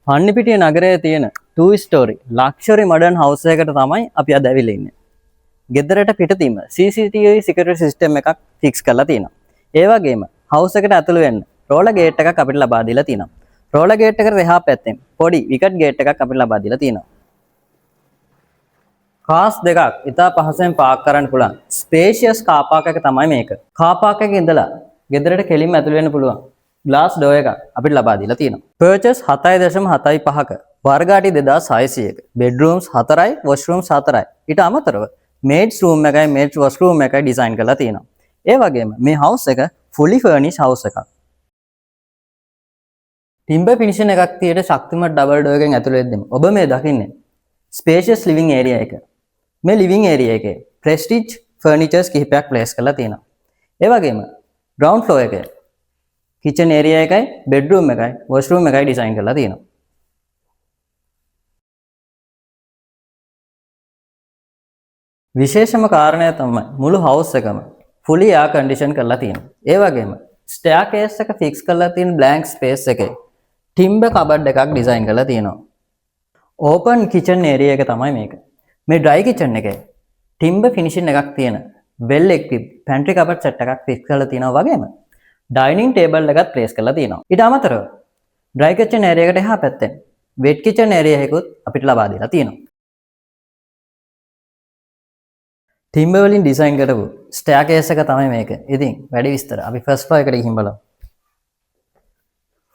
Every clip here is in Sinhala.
පන්නිපිටිය නගරයේ තියෙන 2 story luxury modern house එකකට තමයි අපි අද ඇවිල්ලා ඉන්නේ. ගෙදරට පිටතින්ම CCTV security system එකක් ෆික්ස් කරලා තියෙනවා. ඒ වගේම හවුස් එකට ඇතුළු වෙන්න රෝලර් ගේට් එකක් අපිට ලබා දීලා තියෙනවා. රෝලර් ගේට් එකට එහා පැත්තෙන් පොඩි විකට් ගේට් එකක් අපිට ලබා දීලා තියෙනවා. කාස් දෙකක් ඉතා පහසුවෙන් පාක් කරන්න පුළුවන් ස්පේෂියස් කාර් පාක් එක තමයි මේක. කාර් පාක් එකේ ඉඳලා ගෙදරට කෙලින්ම ඇතුළු වෙන්න පුළුවන් ග්ලාස් ඩෝර් එකක් අපිට ලබා දීලා තියෙනවා. පර්චේස් 7.75ක වර්ග අඩි 2600ක, බෙඩ්රූම්ස් 4යි, වොෂ්රූම්ස් 4යි. ඊට අමතරව මේඩ්ස් රූම් එකයි මේඩ්ස් වොෂ්රූම් එකයි ඩිසයින් කරලා තියෙනවා. ඒ වගේම මේ හවුස් එක ෆුලි ෆර්නිෂ් හවුස් එකක්. ටිම්බර් ෆිනිෂින් එකක් තියෙන ශක්තිමත් ඩබල් ඩෝර් එකෙන් ඇතුළු වෙද්දිම ඔබ මේ දකින්නේ ස්පේෂියස් ලිවිං ඒරියා එක. මේ ලිවිං ඒරියා එකේ ප්‍රෙස්ටිජ් ෆර්නිචර්ස් කිහිපයක් ප්ලේස් කරලා තියෙනවා. ඒ වගේම ග්‍රවුන්ඩ් ෆ්ලෝර් එකේ කිචන් ඒරියා එකයි, බෙඩ්රූම් එකයි, වොෂ්රූම් එකයි ඩිසයින් කරලා තියෙනවා. විශේෂම කාරණය තමයි මුළු හවුස් එකම ෆුලි එයාර් කන්ඩිෂන් කරලා තියෙනවා. ඒ වගේම ස්ටෙයාර්කේස් එක ෆික්ස් කරලා තියෙන බ්ලැන්ක් ස්පේස් එකේ ටිම්බර් කබඩ් එකක් ඩිසයින් කරලා තියෙනවා. ඕපන් කිචන් ඒරියා එක තමයි මේක. මේ ඩ්‍රයි කිචන් එකේ ටිම්බර් ෆිනිෂින් එකක් තියෙන වෙල් එක්විප් පැන්ට්‍රි කබඩ් සෙට් එකක් ෆික්ස් කරලා තියෙනවා වගේම ඩයිනින් ටේබල් එකත් ප්ලේස් කරලා තියෙනවා. ඊට අමතරව ඩ්‍රයි කිචන් ඒරියා එකට එහා පැත්තෙන් වෙට් කිචන් ඒරියා එකකුත් අපිට ලබා දීලා තියෙනවා. ටිම්බර් වලින් ඩිසයින් කරපු ස්ටෙයාර්කේස් එක තමයි මේක. ඉතින් වැඩි විස්තර අපි ෆස්ට් ෆ්ලෝර් එකට ගිහින් බලමු.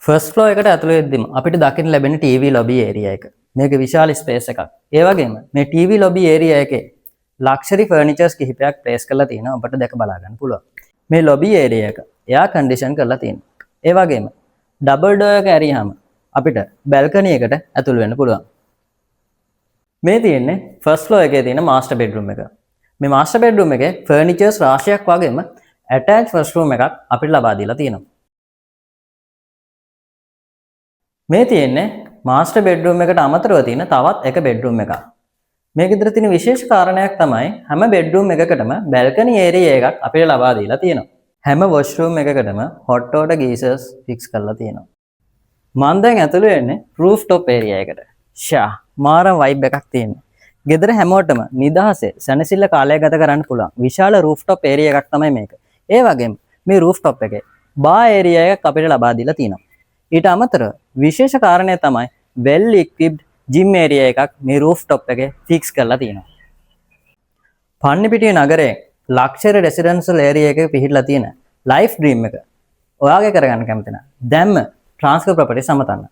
ෆස්ට් ෆ්ලෝර් එකට ඇතුළු වෙද්දිම අපිට දකින්න ලැබෙන TV lobby area එක. මේක විශාල ස්පේස් එකක්. ඒ වගේම මේ TV lobby area එකේ ලක්ෂරි ෆර්නිචර්ස් කිහිපයක් ප්ලේස් කරලා තියෙනවා, ඔබට දැක බලා ගන්න පුළුවන්. මේ ලොබි ඒරියා එක එයාර් කන්ඩිෂන් කරලා තියෙනවා. ඒ වගේම ඩබල් ඩෝර් එක ඇරියාම අපිට බැල්කනි එකට ඇතුළු වෙන්න පුළුවන්. මේ තියෙන්නේ ෆස්ට් ෆ්ලෝර් එකේ තියෙන මාස්ටර් බෙඩ්රූම් එක. මේ මාස්ටර් බෙඩ්රූම් එකේ ෆර්නිචර්ස් රාශියක් වගේම ඇටච් වොෂ්රූම් එකක් අපිට ලබා දීලා තියෙනවා. මේ තියෙන්නේ මාස්ටර් බෙඩ්රූම් එකට අමතරව තියෙන තවත් එක බෙඩ්රූම් එකක්. මේ ගෙදර තියෙන විශේෂ කාරණයක් තමයි හැම බෙඩ්රූම් එකකටම බැල්කනි ඒරියා එකක් අපිට ලබා දීලා තියෙනවා. හැම වොෂ්රූම් එකකටම හොට් වෝටර් ගීසර්ස් ෆික්ස් කරලා තියෙනවා. මං දැන් ඇතුළු වෙන්නේ රූෆ් টොප් ඒරියා එකට. ෂා, මාරම වයිබ් එකක් තියෙන්නේ. ගෙදර හැමෝටම නිදහසේ සැනසෙල්ල කාලය ගත කරන්න පුළුවන් විශාල රූෆ් টොප් ඒරියා එකක් තමයි මේක. ඒ වගේම මේ රූෆ් টොප් එකේ බාර් ඒරියා එකක් අපිට ලබා දීලා තියෙනවා. ඊට අමතරව විශේෂ කාරණය තමයි වෙල් ඉක්විප්ඩ් ජිම් ඒරියා එකක් මේ රූෆ් টොප් එකේ ෆික්ස් කරලා තියෙනවා. පන්නිපිටිය නගරයේ ලක්ෂරි රෙසිඩෙන්ෂල් ඒරියා එකක පිහිටලා තියෙන ලයිෆ් ඩ්‍රීම් එක ඔයාගේ කරගන්න කැමති නම් දැන්ම ට්‍රාන්ස්කෝ ප්‍රොපර්ටිස් අමතන්න.